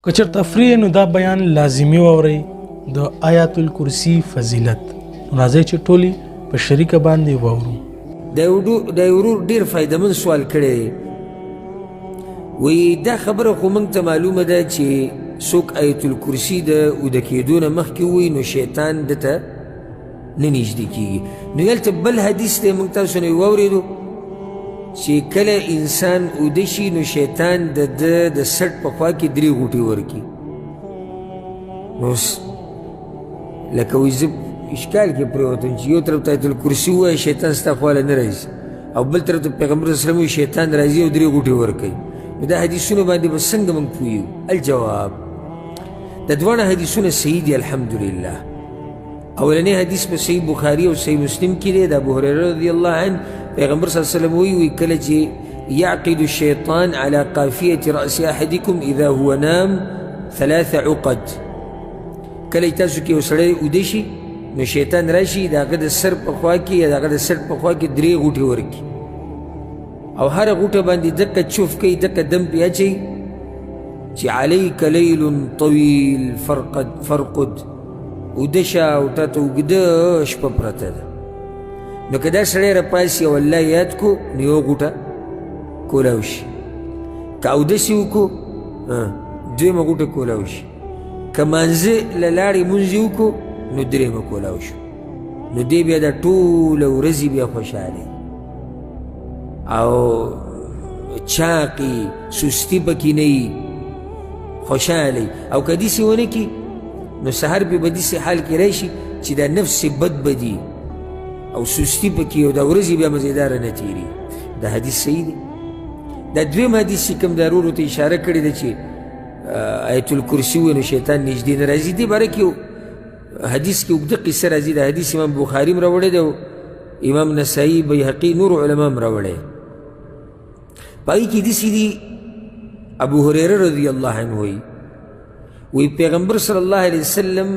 که چېرته فري نو دا بیان لازمي واورئ د آیات الکرسي فضیلت. نو راځئ چې ټولې په شریکه باندې واورو. دا ورور ډېر فایدهمند سوال کړی دی. وایي دا خبره خو موږ ته معلومه ده چې څوک آیت الکرسي د اوده کېدو نه مخکې ووایي نو شیطان ده ته نه نږدې کېږي. نو هلته بل حدیث دی موږ تاسو نه یې واورېدو چې کله انسان اوده شي نو شیطان د ده د سټ په خوا کې درې غوټې ورکړي. نو اوس لکه وایي زه اشکال کې پرېوتم چې یو طرف ته آیت الکرسي ووایه شیطان ستا خواله نه راځي او بل طرف ته پیغمبر صلی الله علیه وسلم وایي شیطان راځي او درې غوټې ورکوي. نو دا حدیثونو باندې به څنګه موږ پوه یو؟ الجواب، د دواړه حدیثونه صحیح دي الحمدلله. اولنی حدیث په صحیح بخاري او صحیح مسلم کې دی، د ابو هریره رضی الله عنه پیغمبر صلی الله علیه وسلم وایي کله چې يعقد الشيطان على قافية رأس أحدكم إذا هو نام ثلاث عقد. کله چې تاسو کې یو سړی اوده شي نو شیطان راشي د هغه د سر په خوا کې یا د هغه د سر په خوا کې درې غوټې ورکړي او هره غوټه باندې دقه چوف کوي، دقه دم پرې اچوي چې علیک لیل طویل فرقد فرقد، اوده شه او تا ته اوږده شپه پرته ده. نو که دا سړی راپاڅي او الله یاد کړو نو یوه غوټه کولاو شي، که اودس یې وکړو دویمه غوټه کولاو شي، که مانځه له لاړې مونځ یې وکړو نو درېیمه کولاو شو. نو دی بیا دا ټوله ورځې بیا خوشحاله او چاقي سستی پکې نه وي، خوشحاله. او که داسې ونه کړي نو سهار پې به داسې حال کې راشي چې دا نفس یې بد بدي او سستی پکې او دا ورځې بیا مزېداره نه تېري. دا حدیث صحیح دی. دا دویم حدیث چې کوم دا ورور ته اشاره کړې ده چې آیت الکرسي ووایي نو شیطان نږدې نه راځي، دې باره کې حدیث کې اوږده قصه راځي. دا حدیث امام بخاري هم راوړی دی او امام نسايي، بیهقي، نور علما هم راوړی. په هغې کې داسې دي، ابو هریره رضی الله عنه وایي وی پیغمبر صلی الله علیه وسلم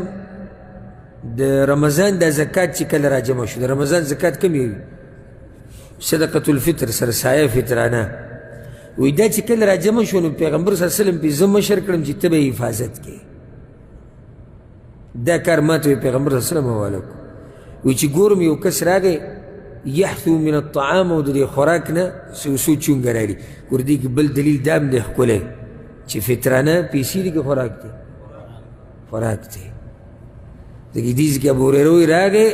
د رمضان د زکات چې کله راجمع شو، د رمضان زکات کوم یو صدقة الفطر سره سایه فطرانه، وی دا چې کله راجمع شو نو پیغمبر صلی الله علیه وسلم پې زه مشر کړم چې ته به یې حفاظت کړې. دا کار ما ته پیغمبر صلی الله علیه وسلم حواله کړو. وی چې ګورم یو کس راغی یحثو من الطعام او د دې خوراک نه څو چونګه راړي. ګوره دې کې بل دلیل دا هم دی ښکلی چې فطرانه پیسې دي که خوراک دی؟ خوراک دی. ځکه دې ځای کې ابو هریره وایي راغی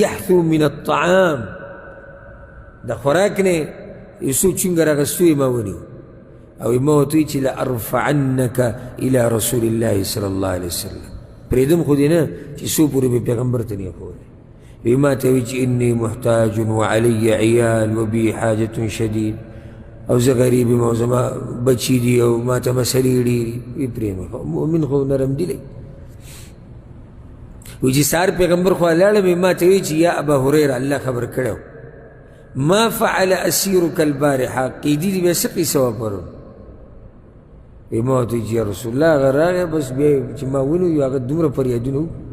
یحثو من الطعام، د خوراک نه یو څو چونګه راغستو یې ما ونیو او ما ورته وویل چې لأرفعنک الی رسول الله صلی الله علیه وسلم، پرېږدم خو دې نه چې څو پورې مې پیغمبر ته نه ښوولی. وی ما ته وایي چې انی محتاج وعلی عیال وبي حاجة شدید، او زه غریب یم او زما بچي دي او ما ته مسلې ډېرې. وی پرې مې مؤمن خو نرم دي دی. وی چې سهار پیغمبر خو لاړم، ما ته وایي چې یا ابا هریره، الله خبر کړی ما فعل اسیرک البارحه، قیدي دې بیا څه قصه وه پرون؟ وی ما ورته وویل چې یا رسول الله هغه راغی بس بیا چې ما ونیو هغه دومره فریادونه وکړو،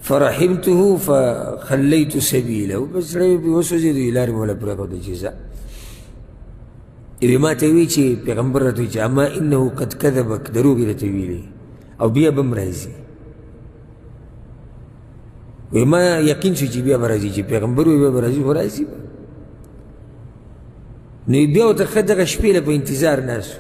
فرحمته فخلیت سبیله، بس زړه مې پرې وسوځېدو، لارې مې وله پرېښوده چې ځه. وی ما ته وویل چې پیغمبر راته وویل چې اما انه قد کذبک، دروغ یې راته ویلي او بیا به هم راځي. وی ما یقین شو چې بیا به راځي، چې پیغمبر وایي بیا به راځي، خو راځي به. نو بیا ورته ښه دغه شپې له په انتظار ناست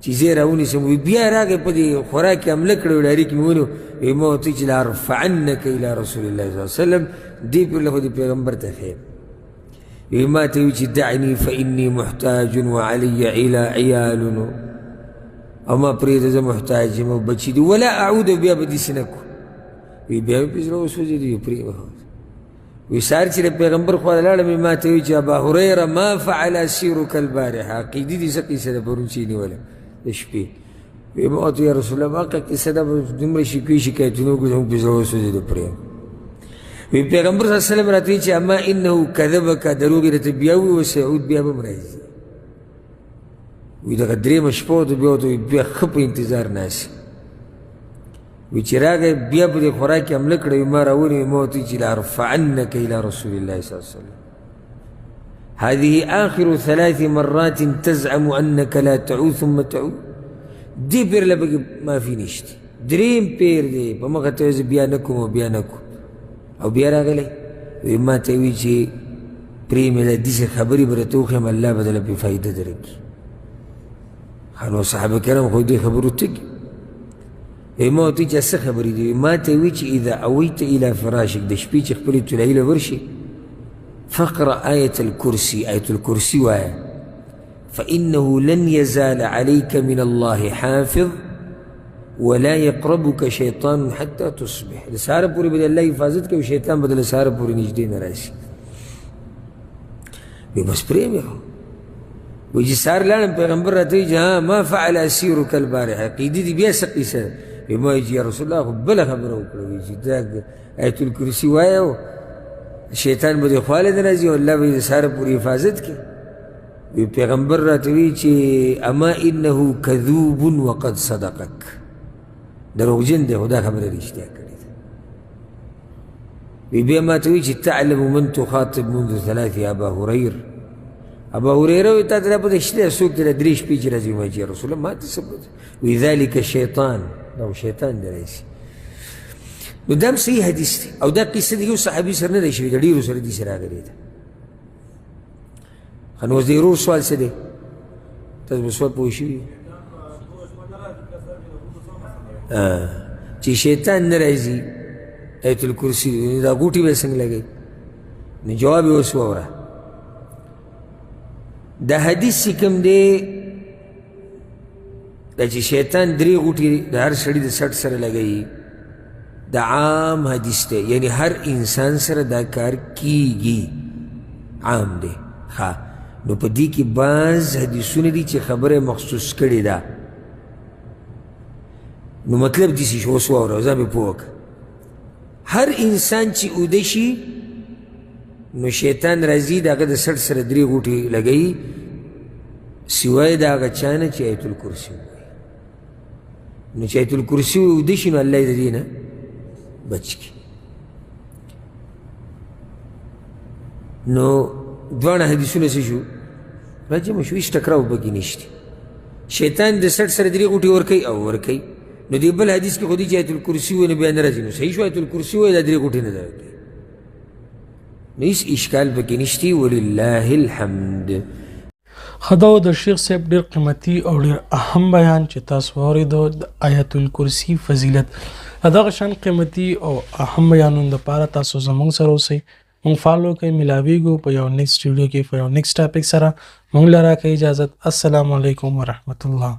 چې زه یې راونیسم. وی بیا راغی په دې خوراک یې حمله کړې، ډاري کې مې ونیو. وی ما ورته وویل چې لارفعنک الی رسول الله صلی الله علیه وسلم، دې پرې له خو دې پیغمبر ته ښیم. وی ما ته وویل چې دعني فإني محتاج وعلي عیال، او ما پرېږده زه محتاج یم او بچي دي، ولا اعود، بیا به داسې نه کړو. وی بیا مې پرې زړه وسوځېد، وی پرې وخوت. وی سهار چې د پیغمبر خوا ته لاړم، ما ته وویل چې ابا هریره ما فعل اسیرک البارحه، قیدي دې څه قصه ده پرون چې یې نیولم د شپې؟ وی ما ورته یا رسول الله ما قصه ده دومره شکوې شکایتونه وکړو زموږ پرې زړه وسوځېدو پرې. وی پیغمبر صلی الله علیه وسلم راته وویل چې اما انه کذبک، دروغ یې راته بیا وویل، وسعود بیا به هم راځي. وی دغه درېیمه شپه ورته بیا ورته بیا ښه په انتظار ناست. وی چې راغی بیا په دې خوراک یې حمله کړې، ما راونیو، ما ورته وویل چې لارفعنک الی رسول الله صلی الله علیه وسلم، هذه آخر ثلاث مرات تزعم أنك لا تعود ثم تعود. دې پیر له پکې معافي نشته. دریم پیر دی په مخه ته زه بیا نه کوم او بیا نه کوم، او بیا راغلی وایي ما ته وایي چې پرې مې ده داسې خبرې به راته وښیم، الله به درله پرې فایده درکړي. ښه نو صحابه کرام خو دې خبرو تږي. وایي ما ورته وایي چې څه خبرې دي؟ وایي ما ته وایي چې اذا اویت الی فراشک، د شپې چې خپلې طلایي له ورشي، فقرأ آیة الکرسي، آیة الکرسي وایه، فإنه لن يزال عليك من الله حافظ ولا يقربك شيطان حتى تصبح. د سهاره پورې به د الله حفاظت کوي، شیطان به د سهاره پورې نږدې نه راشي. وایي بس پرې مې کړو. وایي چې سهار لاړم، پیغمبر راته وایي چې ها ما فعل اسیرک البارحه، قیدي دي بیا څه قیصه ده؟ وایي ما وایي چې یا رسول الله خو بله خبره وکړه، وایي چې دا آیت الکرسي وایه شیطان به دې خواله نه راځي او الله به یې د سهاره پورې حفاظت کوي. وی پیغمبر راته وی چې اما انه کذوب وقد صدقک، دروغجن دی خو دا خبره رښتیا کړې ده. وی بیا ما ته وی چې تعلم من تخاطب منذ ثلاث یا ابا هریر. ابا هریره وی تا ته دا پته شته څوک دی دا درې شپې چې راځي؟ ما چې یا رسول الله ما ته څه پته. وی ذلک شیطان، دا خو شیطان دی راځي. نو دا هم صحیح حدیث دی، او دا قصه د یو صحابي سره نه ده شوې، د ډېرو سره داسې راغلې ده. ښه نو اوس د ورور سوال څه دی؟ تاسو به سوال پوه شوي چې شیطان نه راځي آیت الکرسي دا غوټې به څنګه لګوي؟ نو جواب یې اوس واوره. دا حدیث چې کوم دی دا چې شیطان درې غوټې د هر سړي د سټ سره لګوي، دا عام حدیث دی، یعنی هر انسان سره دا کار کیږي، عام دی. ښه نو په دې کې بعض حدیثونه دي چې خبره مخصوص کړې ده. نو مطلب داسې شو، اوس واوره ځان مې پوه کړه. هر انسان چې اوده شي نو شیطان راځي د هغه د سټ سره درې غوټې لګوي، سوای د هغه چا نه چې آیت الکرسي ووایي. نو چې آیت الکرسي اوده شي نو الله یې د دې نه بچ کړي. نو دواړه حدیثونه څه شو؟ راجمع شو، هېڅ ټکراو پکې نشته. شیطان د سټ سره درې غوټې ورکوي او ورکوي. نو دې بل حدیث کې خو دي چې آیت الکرسي ووایي نو بیا نه راځي، نو صحیح شو آیت الکرسي ووایي دا درې غوټې نه راځي، نو هېڅ اشکال پکې نشته. ولله الحمد. ښه دا و د شیخ صاحب ډیر قیمتي او ډیر اهم بیان چې تاسو واورېدو د آیت الکرسي فضیلت. دغه شان قیمتي او اهم بیانونو دپاره تاسو زموږ سره اوسئ، موږ فالو کړئ. ملاویږو په یو نیکسټ ویډیو کې په یو نیکسټ ټاپک سره. موږ له راکړئ اجازت. السلام علیکم ورحمت الله.